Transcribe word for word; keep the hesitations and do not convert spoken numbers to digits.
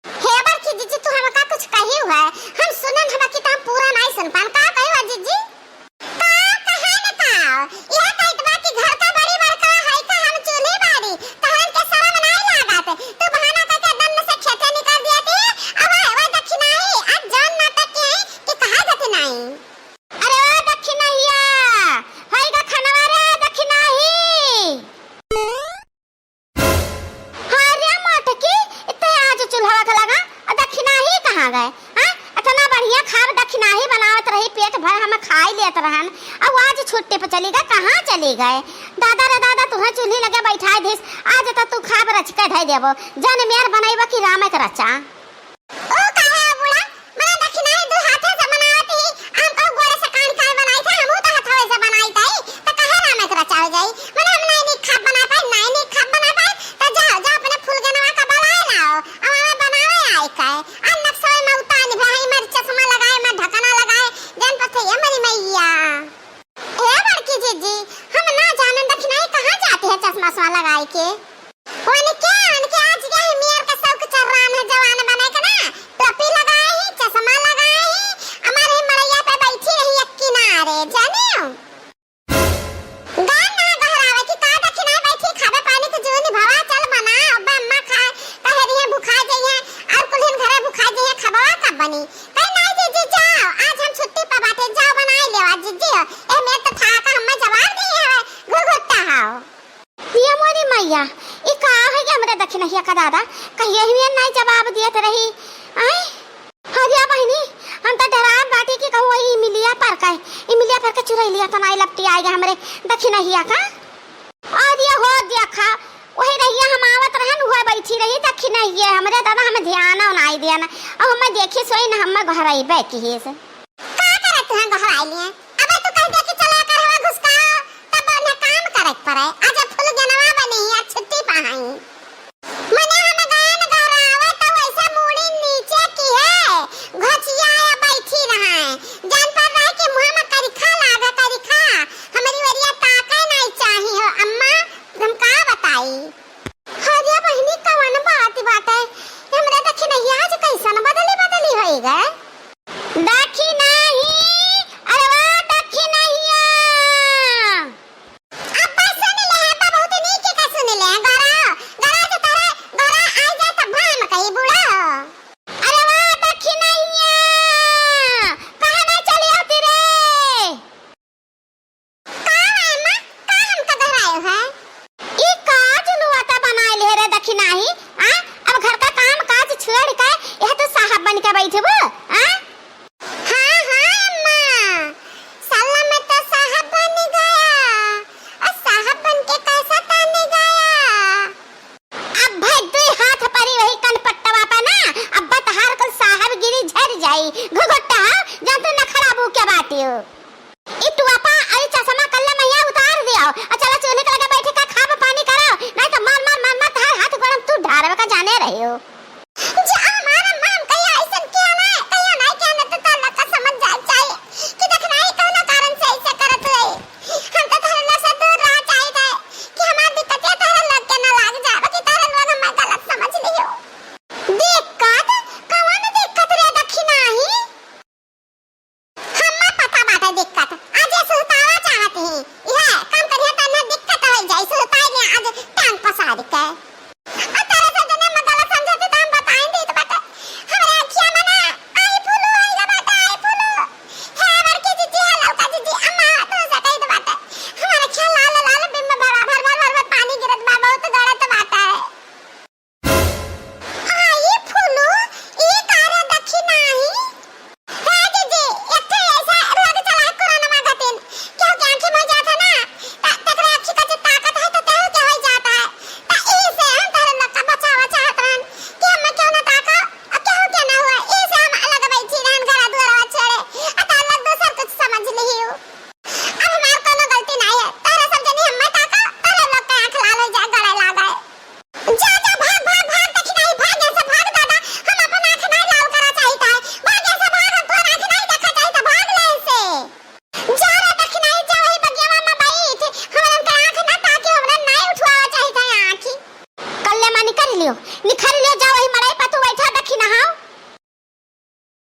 हे बड़की जिज्जी, तू हमका कुछ कही है, हम सुनन हवा कि हम पूरा नाई सुन पान। का कही है जिज्जी? का कहे न का? यह कहत बा कि घर का बड़ी बड़का है का हम चूल्ही बारी, तहन के शरम नाई लागत? तू बहाना करके दन से खेते निकाल दिया थी। अब वह दक्षिणाही, आज जौन नाटक के है कि कहा दक्षिणाही। अरे ओ दक्षिणहिया, होई गा खनवा रे दक्षिणाही। अरे मोटकी, इतने आज चूल्हा के लगा, आ दक्षिणाही कहाँ गए? हाँ, इतना बढ़िया खाब दक्षिणाही बनावत रही, पेट भर हम खाई लेत रहन, अब आज छुट्टी पे चली गए, कहाँ चली गए? दादा रे दादा, तुहे चूल्ही लगे बैठाई दिस, आज तो तू खाब रच के धई देबो, जन मेर बनैबो कि राम के रचा। ओ काहे ओ बूढ़ा, मने दक्षिणाही दू हाथे से बनावत ही, हम कहू गोड़े से कान काहे बनाई थे, हमहू तो हथवे से बनाई थे, तो काहे राम के रचावे जाई? मने हम नाई नीक खाब बना पाई, नाई नीक खाब बना पाई, तो जाओ, जाओ अपने फुलगनवा का बुलाए लाओ, अब हमें बनावे आई के। आ नक्सवे मौतान भाई, मर चश्मा लगाए, मर ढकना लगाए, जन पथे ये मरी मैया। ए बड़की जिज्जी, हम ना जानन दक्षिणाही कहाँ जाती है चश्मा उश्मा लगाए के। उनके, उनके आज यही मेर का शौक चढ़ रहा है जवान बने के ना, टोपी लगाए ही, चश्मा लगाए ही, हमारे मड़ैया पे बैठी रही एक किनारे, जानियो। गान ना गहरावे कि का दक्षिणाही बैठी खाबे पानी के जूनी भवा चल बना, अब्बे अम्मा खाए, कहे रही है भुखा जाइए, और कुल्हिन घरे भुखा जाइए, खबवा कब बनी? कहे नाई जिज्जी जाओ, आज हम छुट्टी पर बाटे, जाओ बनाए लेवा जिज्जी, ए मेर तो था का हमें जवाब दिए है, घुघुट्टा हाओ। ये मोरी मैया, ई का है कि हमरे दक्षिणहिया का दादा, कहिए ही नाई जवाब दियत रही। आय, हरिया बहिनी, हम तो डरात बाटी कि कहूँ वही इमिलिया पर का, इमिलिया पर के चुरैलिया तो नाई लपटी आएगा हमरे दक्षिणहिया का। और ये हो देखा, वही रहिया हम आवत रहन, वह बैठी रही दक्षिणहिया, हमरे दादा हमें ध्यान नाई दिया ना, और हमें देखी सोई ना, हमें घर आई बैठी है से। का करत हैं गोहराई लिए? अबे तू कह दे कि चला कर हवा घुसका, तब उन्हें काम करे के पड़े। आज फुलगनवा बनी है, छुट्टी पा हई। मने हम गान गोहरावे तो वैसे मूड़ी नीचे की है, घोचिया या बैठी रहा है। जान पर रहे कि मुँह में करिखा लागे, करिखा। हमारी ओरिया ताके नहीं चाही हो अम्मा, हम का बताई? हरिया बहिनी, कवन बात बाटे? हमरा दक्षिणहिया आज कैसन बदली बदली होई गए? दक्षिणाही, अरे वा दक्षिणहिया। अब सुन ले, निकाल लियो, निकाल लियो, जाओ वही मड़ई पर तू बैठा, देखी नहाओ।